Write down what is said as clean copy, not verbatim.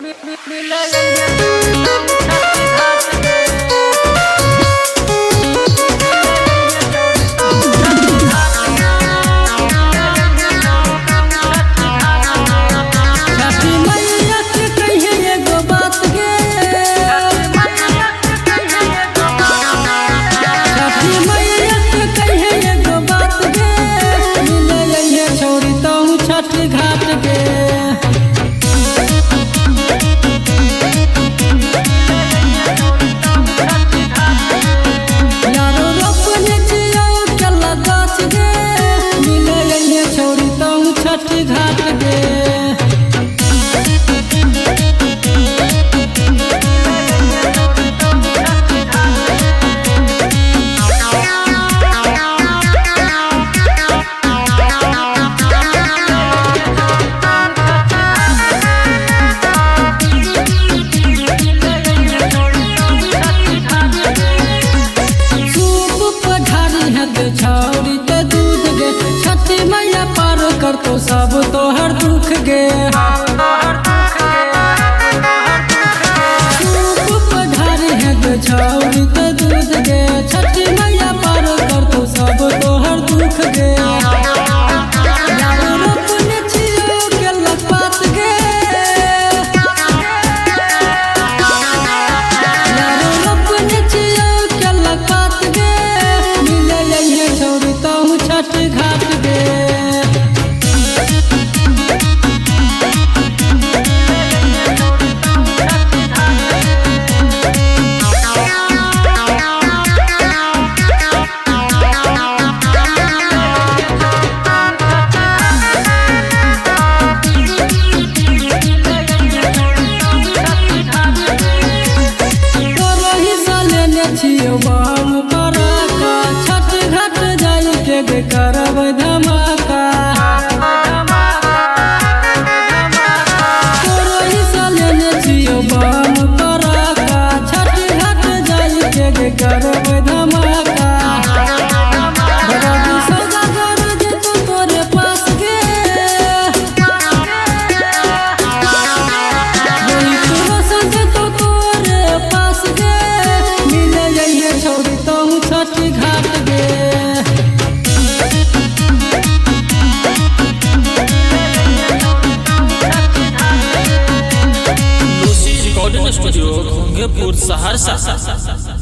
छठी मैया के कहिए एगो बात गे, छठी मैया के कहिए एगो बात गे, मिले अइहे छौरी तहु छठ घाट गे। यारो रोपने छियौ केला गाछ गे, मिले अइहे छौरी तहु छठ घाट गे। सूप पठारी हद छौरी ते दूध गे, छठी मैया पार करतो सब तोहर दुख गे। सूप पठारी हद छौरी ते दूध गे, छठी मैया पार करतो सब तोहर दुख गे। यारो रोपने छियौ केला पात गे, यारो रोपने छियौ केला पात गे, मिले अइहे छौरी तहु छठ घाट गे। तोरही सँ लेने छियौ बम पराका, छठ घाट जाइ के गे करब धमाका। तोरही सँ लेने छियौ बम पराका, छठ घाट जाइ के गे करब धमाका। बराती सौदागर जेतौ तोरे पास गे, रोहित रोशन जेतौ तोरे पास गे, मिले अइहे छौरी तहु छठ घाट गे। Lucy recording studio, Ghonghepur, Saharsa.